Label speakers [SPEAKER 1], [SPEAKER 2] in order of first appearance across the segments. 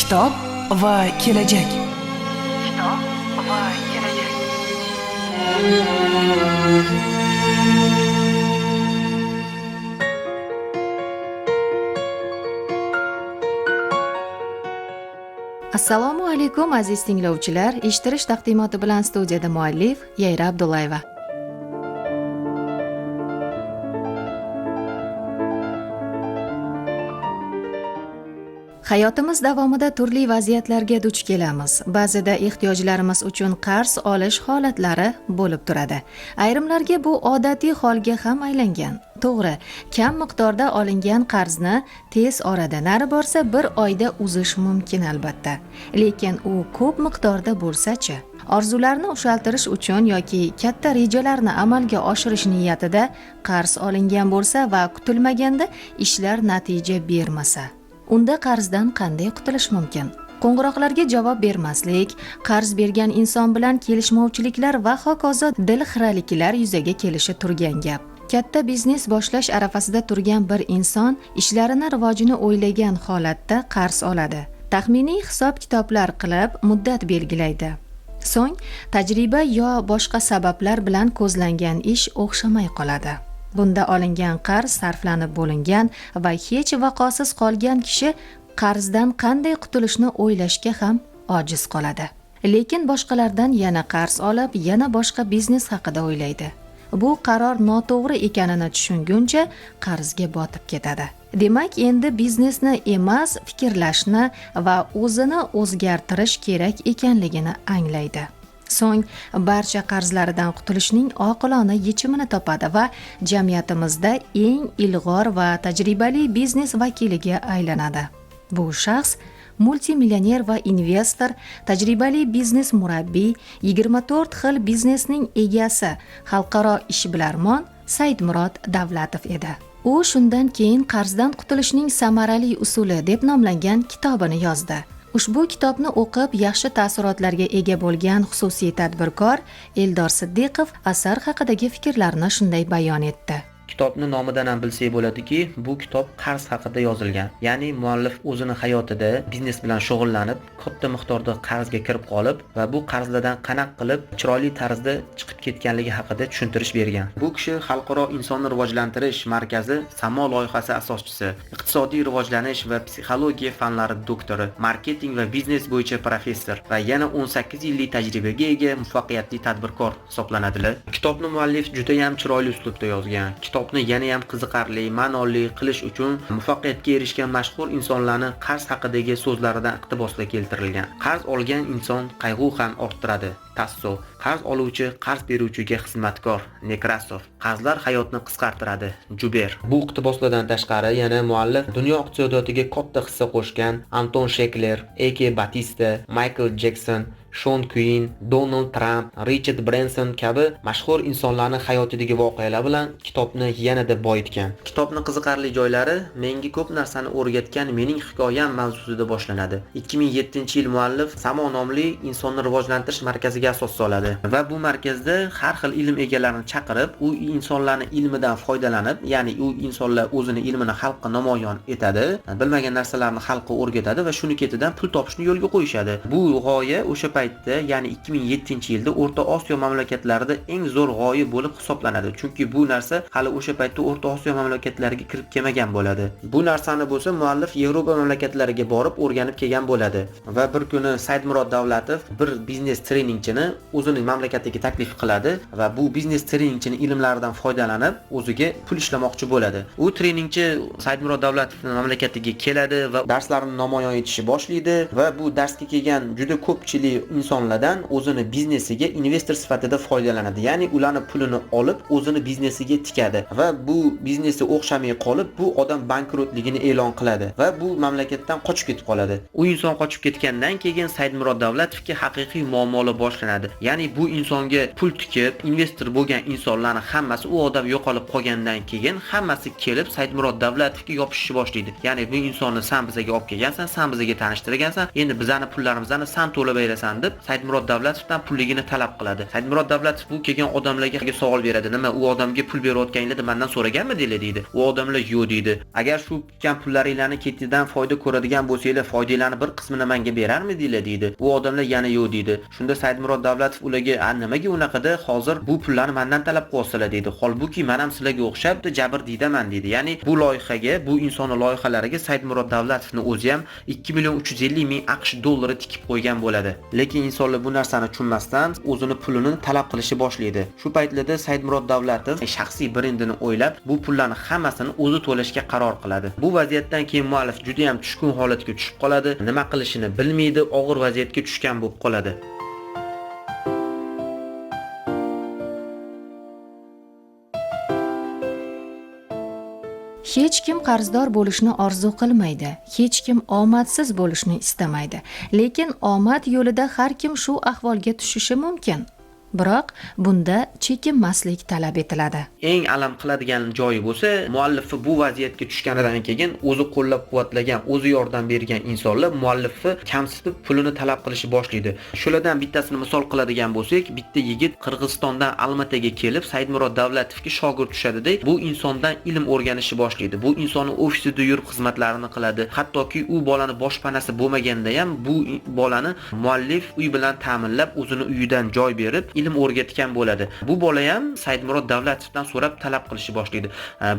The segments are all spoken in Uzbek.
[SPEAKER 1] Kitob va kelajak. Kitob va kelajak.
[SPEAKER 2] Assalomu alaykum aziz tinglovchilar. Eshittirish taqdimoti bilan studiyada muallif Yayra Abdullayeva. Hayotimiz davomida turli vaziyatlarga duch kelamiz. Ba'zida ehtiyojlarimiz uchun qarz olish holatlari bo'lib turadi. Ayrimlarga bu odatiy holga ham aylangan. To'g'ri, kam miqdorda olingan qarzni tez orada, nari borsa bir oyda uzish mumkin albatta. Lekin u ko'p miqdorda bo'lsa-chi? Orzularni ushaltirish uchun yoki katta rejalarni amalga oshirish niyatida qarz olingan bo'lsa va kutilmaganda ishlar natija bermasa, unda qarzdan qanday qutulish mumkin? Qo'ng'iroqlarga javob bermaslik, qarz bergan inson bilan kelishmovchiliklar va hokazo dil xiraliklar yuzaga kelishi turgan gap. Katta biznes boshlash arafasida turgan bir inson ishlarini rivojini o'ylagan holatda qarz oladi. Taxminiy hisob-kitoblar qilib muddat belgilaydi. So'ng tajriba yo boshqa sabablar bilan ko'zlangan ish o'xshamay qoladi. Bunda olingan qarz sarflanib bo'lingan va hech vaqosiz qolgan kishi qarzdan qanday qutulishni o'ylashga ham ojiz qoladi. Lekin boshqalardan yana qarz olib, yana boshqa biznes haqida o'ylaydi. Bu qaror noto'g'ri ekanini tushunguncha qarzga botib ketadi. Demak, endi biznesni emas, fikrlashni va o'zini o'zgartirish kerak ekanligini anglaydi. So'ng barcha qarzlaridan qutulishning oqilona yechimini topadi va jamiyatimizda eng ilg'or va tajribali biznes vakiliga aylanadi. Bu shaxs multimillioner va investor, tajribali biznes murabbiy, 24 xil biznesning egasi, xalqaro ishbilarmon Saidmurod Davlatov edi. U shundan keyin qarzdan qutulishning samarali usuli deb nomlangan kitobini yozdi. Ushbu kitobni o'qib yaxshi taassurotlarga ega bo'lgan xususiy tadbirkor Eldor Siddiqov asar haqidagi fikrlarini shunday bayon etdi.
[SPEAKER 3] Kitobni nomidan ham bilsak bo'ladiki, bu kitob qarz haqida yozilgan. Ya'ni muallif o'zini hayotida biznes bilan shug'ullanib, katta miqdorda qarzga kirib qolib va bu qarzlardan qanaqa qilib chiroyli tarzda chiqib ketganligi haqida tushuntirish bergan. Bu kishi Xalqaro insonni rivojlantirish markazi Samo loyihasi asoschisi, iqtisodiy rivojlanish va psixologiya fanlari doktori, marketing va biznes bo'yicha professor va yana 18 yillik tajribaga ega muvaffaqiyatli tadbirkor hisoblanadilar. Kitobni muallif juda ham chiroyli uslubda yozgan. Kitobni yana ham qiziqarli, ma'noli qilish uchun muvaffaqiyatga erishgan mashhur insonlarning qarz haqidagi so'zlaridan iqtiboslar keltirilgan. Qarz olgan inson qayg'u ham orttiradi. Tasso. Qarz oluvchi qarz beruvchiga xizmatkor. Nekrasov. Qarzlar hayotni qisqartiradi. Juber. Bu iqtiboslardan tashqari yana muallif dunyo iqtisodiyotiga katta hissa qo'shgan Anton Shekler, A.K. Batista, Michael Jackson, Shon Quinn, Donald Trump, Richard Branson kabi mashhur insonlarning hayotidagi voqealar bilan kitobni yanada boyitgan. Kitobning qiziqarli joylari menga ko'p narsani o'rgatgan mening hikoyam mavzusida boshlanadi. 2007-yil muallif Samo nomli insonni rivojlantirish markaziga asos soladi va bu markazda har xil ilm egalarini chaqirib, u insonlarning ilmidan foydalanib, ya'ni u insonlar o'zini ilmini xalqqa namoyon etadi, bilmagan narsalarni xalqqa o'rgatadi va shuni ketidan pul topishni yo'lga qo'yishadi. Bu g'oya o'sha paytda, ya'ni 2007-yilda O'rta Osiyo mamlakatlarida eng zo'r g'oya bo'lib hisoblanadi. Chunki bu narsa hali o'sha paytda O'rta Osiyo mamlakatlariga kirib kelmagan bo'ladi. Bu narsani bo'lsa muallif Yevropa mamlakatlariga borib o'rganib kelgan bo'ladi va bir kuni Saidmurod Davlatov bir biznes treningchini o'zining mamlakatiga taklif qiladi va bu biznes treningchini ilmlaridan foydalanib o'ziga pul ishlamoqchi bo'ladi. U treningchi Saidmurod Davlatovning mamlakatiga keladi va darslarni namoyon etishni boshlaydi va bu darsga kelgan juda ko'pchilik insonlardan o'zini biznesiga investor sifatida foydalanadi. Ya'ni ularning pulini olib o'zini biznesiga tikadi va bu biznesi o'xshamay qolib, bu odam bankrotligini e'lon qiladi va bu mamlakatdan qochib ketib qoladi. U inson qochib ketgandan keyin Saidmurod Davlatovga haqiqiy muammolar boshlanadi. Ya'ni bu insonga pul tikib investor bo'lgan insonlarning hammasi u odam yo'qolib qolgandan keyin hammasi kelib Saidmurod Davlatovga yopishishni boshlaydi. Ya'ni bu insonni san bizga olib kelgansan, san bizga tanishtirgansan, endi bizani pullarimizni san to'lab berasan deb deb Saidmurod Davlatovdan pulligini talab qiladi. Saidmurod Davlatov bu kelgan odamlarga savol beradi. Nima, u odamga pul berayotganinglarda mendan so'raganmidinglar deydi. U odamlar yo'q deydi. Agar shu tikkan pullaringlarni ketidan foyda ko'radigan bo'lsanglar, foydanglarni bir qismini menga berarmidinglar deydi. U odamlar yana yo'q deydi. Shunda Saidmurod Davlatov ularga, "A nimaga unaqada hozir bu pullarni mendan talab qilyapsizlar?" deydi. Holbuki men ham sizlarga o'xshab jabr diydaman deydi. Ya'ni bu loyihaga, bu insonning loyihalariga Saidmurod Davlatovning o'zi ham 2 350 ming AQSh dollari tikib qo'ygan bo'ladi. Lekin insonlar bu narsani tushunmasdan o'zini pulini talab qilishni boshlaydi. Shu paytlarda Saidmurod Davlatov shaxsiy brendini o'ylab, bu pullarni hammasini o'zi to'lashga qaror qiladi. Bu vaziyatdan keyin muallif juda ham tushkun holatga tushib qoladi, nima qilishini bilmaydi, og'ir vaziyatga tushgan bo'lib qoladi.
[SPEAKER 2] Hech kim qarzdor bo'lishni orzu qilmaydi, hech kim omadsiz bo'lishni istamaydi. Lekin omad yo'lida har kim shu ahvolga tushishi mumkin. Biroq bunda chekinmaslik talab etiladi.
[SPEAKER 3] Eng alam qiladigan joyi bo'lsa, muallifi bu vaziyatga tushganidan keyin o'zi qo'llab-quvvatlagan, o'zi yordam bergan insonlar muallifni kamsitib pulini talab qilishni boshlaydi. Shulardan bittasini misol qiladigan bo'lsak, bitta yigit Qirg'izistondan Almataga kelib Saidmurod Davlatovga shogird tushadi-da, bu insondan ilm o'rganishni boshlaydi. Bu insonni ofisida yurib xizmatlarini qiladi. Hattoki u bolani boshpanasi bo'lmaganda ham bu bolani muallif uy bilan ta'minlab, o'zini uyidan joy berib ilm o'rgatgan bo'ladi. Bu bola ham Saidmurod Davlatovdan so'rab talab qilishni boshlaydi.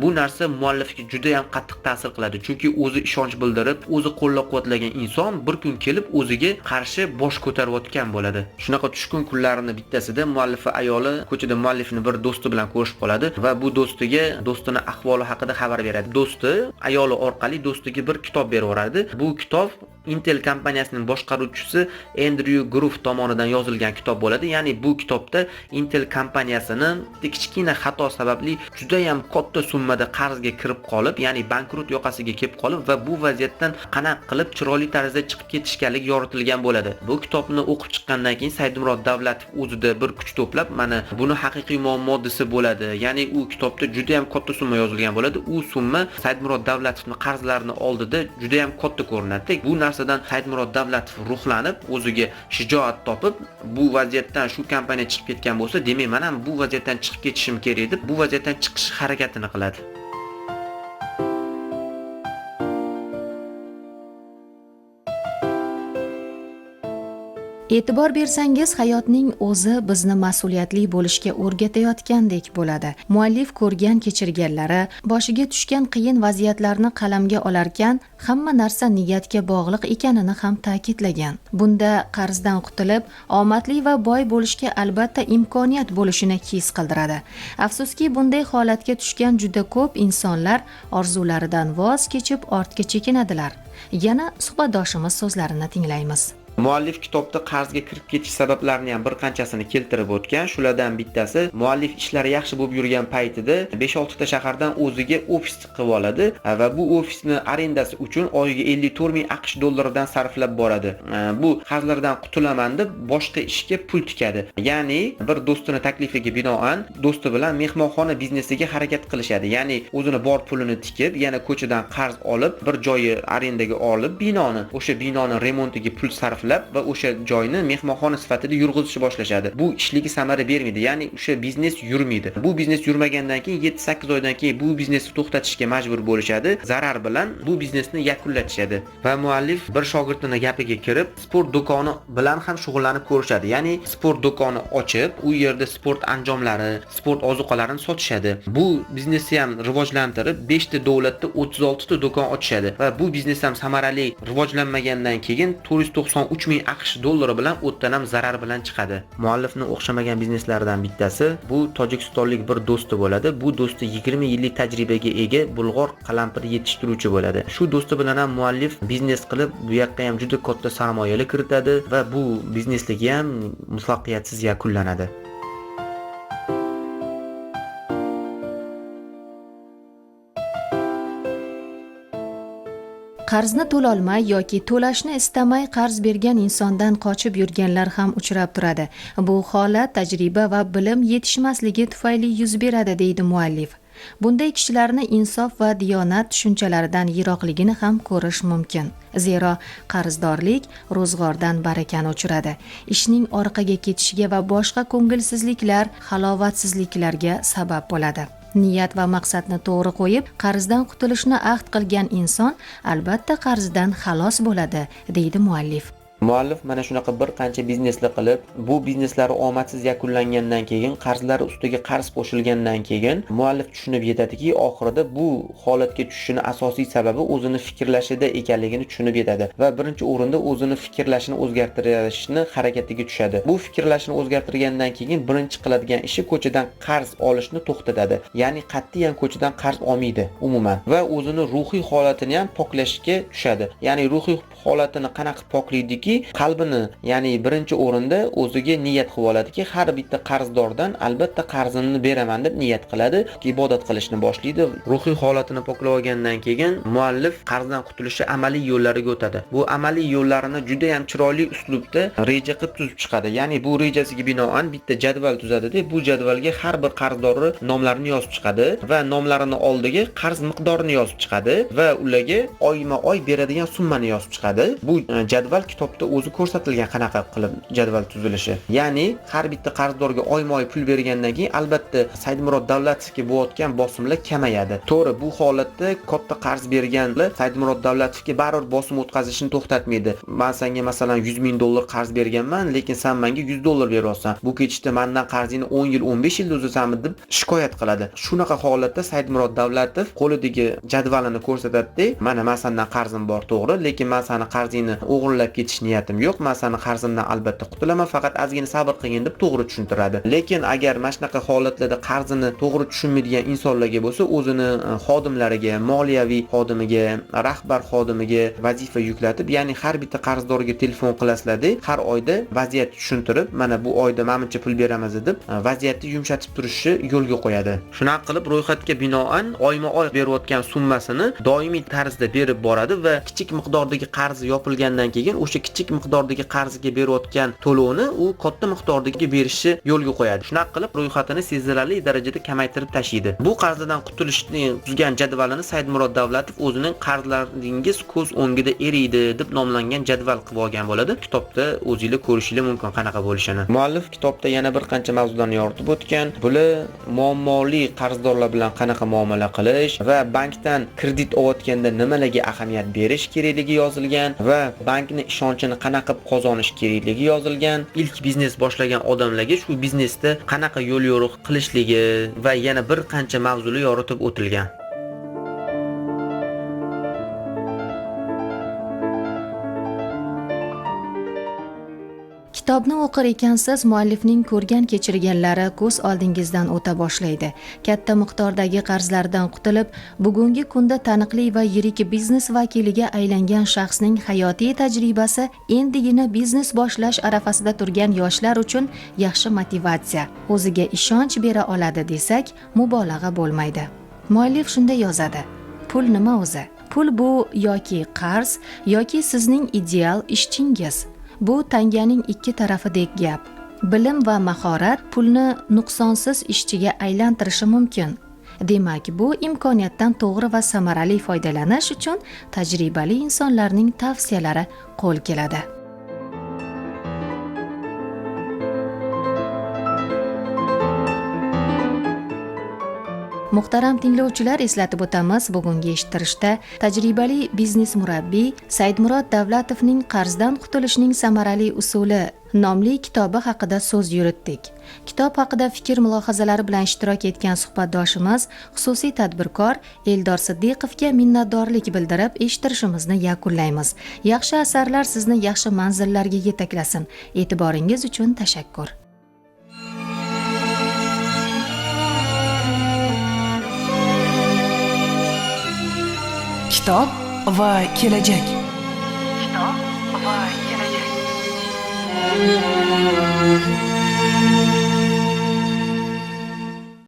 [SPEAKER 3] Bu narsa muallifga juda ham qattiq ta'sir qiladi. Chunki o'zi ishonch bildirib, o'zi qo'llab-quvvatlagan inson bir kun kelib o'ziga qarshi bosh ko'tarayotgan bo'ladi. Shunaqa tushkun kunlarini bittasida muallifi ayoli ko'chada muallifni bir do'sti bilan ko'rishib qoladi va bu do'stiga do'stini ahvoli haqida xabar beradi. Do'sti ayoli orqali do'stiga bir kitob beraveradi. Bu kitob Intel kompaniyasining boshqaruvchisi Andrew Grove tomonidan yozilgan kitob bo'ladi. Ya'ni bu kitobda Intel kompaniyasini kichkina xato sababli juda ham katta summada qarzga kirib qolib, ya'ni bankrot yoqasiga kelib qolib va bu vaziyatdan qanaqa qilib chiroyli tarzda chiqib ketishganligi yoritilgan bo'ladi. Bu kitobni o'qib chiqqandan keyin Saidmurod Davlatov o'zida bir kuch to'plab, mana buni haqiqiy muammo desa bo'ladi. Ya'ni u kitobda juda ham katta summa yozilgan bo'ladi. U summa Saidmurod Davlatovning qarzlarini oldida juda ham katta ko'rinadi. Bu narsadan Saidmurod Davlatov ruhlanib, o'ziga shijoat topib, bu vaziyatdan shu kompaniya chiqib ketgan bo'lsa, demak men ham bu vaziyatdan chiqib ketishim kerak deb bu vaziyatdan chiqish harakatini qiladi.
[SPEAKER 2] E'tibor bersangiz, hayotning o'zi bizni mas'uliyatli bo'lishga o'rgatayotgandek bo'ladi. Muallif ko'rgan kechirganlari, boshiga tushgan qiyin vaziyatlarni qalamga olarkan, hamma narsa niyatga bog'liq ekanini ham ta'kidlagan. Bunda qarzdan qutulib, omadli va boy bo'lishga albatta imkoniyat bo'lishini his qildiradi. Afsuski, bunday holatga tushgan juda ko'p insonlar orzularidan voz kechib ortga chekinadilar. Yana suhbatdoshimiz so'zlarini tinglaymiz.
[SPEAKER 3] Muallif kitobda qarzga kirib ketish sabablarini ham bir qanchasini keltirib o'tgan. Shulardan bittasi, muallif ishlari yaxshi bo'lib yurgan paytida 5-6 ta shahardan o'ziga ofis qilib oladi va bu ofisni arendasi uchun oyiga 54 ming AQSh dollaridan sarflab boradi. Bu qarzlardan qutulaman deb boshqa ishga pul tikadi. Ya'ni bir do'stini taklifiga binoan do'sti bilan mehmonxona biznesiga harakat qilishadi. Ya'ni o'zini bor pulini tikib, yana ko'chadan qarz olib, bir joyi arendaga olib binoni, o'sha binoni remontiga pul sarflab va o'sha joyni mehmonxona sifatida yurg'izishni boshlashadi. Bu ishligi samara bermaydi, ya'ni o'sha biznes yurmaydi. Bu biznes yurmagandan keyin 7-8 oydan keyin bu biznesni to'xtatishga majbur bo'lishadi. Zarar bilan bu biznesni yakunlatishadi. Va muallif bir shogirdini gapiga kirib, sport do'koni bilan ham shug'ullanib ko'rishadi. Ya'ni sport do'koni ochib, u yerda sport anjomlari, sport ozuqalarini sotishadi. Bu biznesni ham rivojlantirib, 5 ta davlatda 36 ta do'kon ochishadi va bu biznes ham samarali rivojlanmagandan keyin 493 ming AQSh dollari bilan o'tdan ham zarar bilan chiqadi. Muallifning o'xshamagan bizneslaridan bittasi bu tojikistonlik bir do'sti bo'ladi. Bu do'sti 20 yillik tajribaga ega bulg'or qalampir yetishtiruvchi bo'ladi. Shu do'sti bilan ham muallif biznes qilib, bu yoqqa ham juda katta sarmoyalar kiritadi va bu biznesligi ham muvaffaqiyatsiz yakunlanadi.
[SPEAKER 2] Qarzni to'lolmay yoki to'lashni istamay qarz bergan insondan qochib yurganlar ham uchrab turadi. Bu holat tajriba va bilim yetishmasligi tufayli yuz beradi, deydi muallif. Bunday kishilarni insof va diyonat tushunchalaridan yiroqligini ham ko'rish mumkin. Zero qarzdorlik ro'zg'ordan barakani o'chiradi. Ishning orqaga ketishiga va boshqa ko'ngilsizliklar, halovatsizliklarga sabab bo'ladi. Niyat va maqsadni to'g'ri qo'yib, qarzdan qutulishni ahd qilgan inson albatta qarzdan xalos bo'ladi, deydi muallif.
[SPEAKER 3] Muallif mana shunaqa bir qancha bizneslar qilib, bu bizneslari omadsiz yakunlangandan keyin, qarzlari ustiga qarz qo'shilgandan keyin muallif tushunib yetadiki, oxirida bu holatga tushishini asosiy sababi o'zini fikrlashida ekanligini tushunib yetadi va birinchi o'rinda o'zini fikrlashini o'zgartirishni harakatiga tushadi. Bu fikrlashini o'zgartirgandan keyin birinchi qiladigan ishi ko'chadan qarz olishni to'xtatadi. Ya'ni qat'iyan ko'chadan qarz olmaydi umuman va o'zini ruhiy holatini ham poklashga tushadi. Ya'ni ruhiy holatini qanaqa poklaydiki, qalbini, ya'ni birinchi o'rinda o'ziga niyat qilib oladiki, har bitta qarzdordan albatta qarzimni beraman deb niyat qiladi, ibodat qilishni boshlaydi. Ruhiy holatini poklab olgandan keyin muallif qarzdan qutulishi amaliy yo'llariga o'tadi. Bu amaliy yo'llarini juda ham chiroyli uslubda reja qilib tuzib chiqadi. Ya'ni bu rejasiga binoan bitta jadval tuzadi-da, bu jadvalga har bir qarzdorning nomlarini yozib chiqadi va nomlarini oldiga qarz miqdorini yozib chiqadi va ularga oyma-oy beradigan summani yozib chiqadi. Bu jadval kitobda o'zi ko'rsatilgan qanaqa qilib jadval tuzilishi. Ya'ni har bitta qarzdorga oyma-oy pul bergandan keyin albatta Saidmurod Davlatovga bo'layotgan bosimlar kamayadi. To'g'ri, bu holatda katta qarz berganlar Saidmurod Davlatovga baribir bosim o'tkazishni to'xtatmaydi. Men senga masalan 100 ming dollar qarz berganman, lekin sen menga 100 dollar beryapsan. Bu ketishda mendan qarzingni 10 yil, 15 yilda uzasanmi deb shikoyat qiladi. Shunaqa holatda Saidmurod Davlatov qo'lidagi jadvalini ko'rsatadi-da, mana men sendan qarzim bor, to'g'ri, lekin men seni qarzingni o'g'irlab ketish niyatim yo'q, men seni qarzimdan albatta qutulaman, faqat ozgina sabr qilgin deb to'g'ri tushuntiradi. Lekin agar mana shunaqa holatlarda qarzini to'g'ri tushunmaydigan insonlarga bo'lsa, o'zini xodimlariga, moliyaviy xodimiga, rahbar xodimiga vazifa yuklatib, ya'ni har bitta qarzdorga telefon qilasizlar-da, har oyda vaziyatni tushuntirib, mana bu oyda mana buncha pul beramiz deb vaziyatni yumshatib turishni yo'lga qo'yadi. Shunaqa qilib ro'yxatga binoan oyma-oy berayotgan summasini doimiy tarzda berib boradi va kichik miqdordagi qarzi yopilgandan keyin o'sha kichik miqdordagi qarziga berayotgan to'lovni u katta miqdordagi berishni yo'lga qo'yadi. Shunaqa qilib ro'yxatini sezilarli darajada kamaytirib tashiydi. Bu qarzdan qutulishni tuzgan jadvalini Saidmurod Davlatov o'zining qarzlaringiz ko'z o'ngida eriydi deb nomlangan jadval qilib olgan bo'ladi. Kitobda o'zingiz ko'rishingiz mumkin qanaqa bo'lishini. Muallif kitobda yana bir qancha mavzularni yoritib o'tgan. Bular muammoli qarzdorlar bilan qanaqa muomala qilish va bankdan kredit olayotganda nimalarga ahamiyat berish kerakligi yozilgan va bankni ishonchini qanaqa qilib qozonish kerakligi yozilgan. Ilk biznes boshlagan odamlarga shu biznesda qanaqa yo'l-yo'riq qilishligi va yana bir qancha mavzular yoritib o'tilgan.
[SPEAKER 2] Kitobni o'qir ekansiz, muallifning ko'rgan kechirganlari ko'z oldingizdan o'ta boshlaydi. Katta miqdordagi qarzlardan qutulib, bugungi kunda taniqli va yirik biznes vakiliga aylangan shaxsning hayotiy tajribasi endigina biznes boshlash arafasida turgan yoshlar uchun yaxshi motivatsiya, o'ziga ishonch bera oladi desak, mubolag'a bo'lmaydi. Muallif shunday yozadi: Pul nima o'zi? Pul bu yoki qarz, yoki sizning ideal ishchingiz. Bu tanganing ikki tarafidek gap. Bilim va mahorat pulni nuqsonsiz ishchiga aylantirishi mumkin. Demak, bu imkoniyatdan to'g'ri va samarali foydalanish uchun tajribali insonlarning tavsiyalari qo'l keladi. Muhtaram tinglovchilar, eslatib o'tamiz, bugungi eshittirishda tajribali biznes murabbiy Saidmurod Davlatovning Qarzdan qutulishning samarali usuli nomli kitobi haqida so'z yuritdik. Kitob haqida fikr mulohazalari bilan ishtirok etgan suhbatdoshimiz xususiy tadbirkor Eldor Siddiqovga minnatdorlik bildirib eshittirishimizni yakunlaymiz. Yaxshi asarlar sizni yaxshi manzillarga yetaklasin. E'tiboringiz uchun tashakkur.
[SPEAKER 1] Kitob va kelajak. Kitob va kelajak.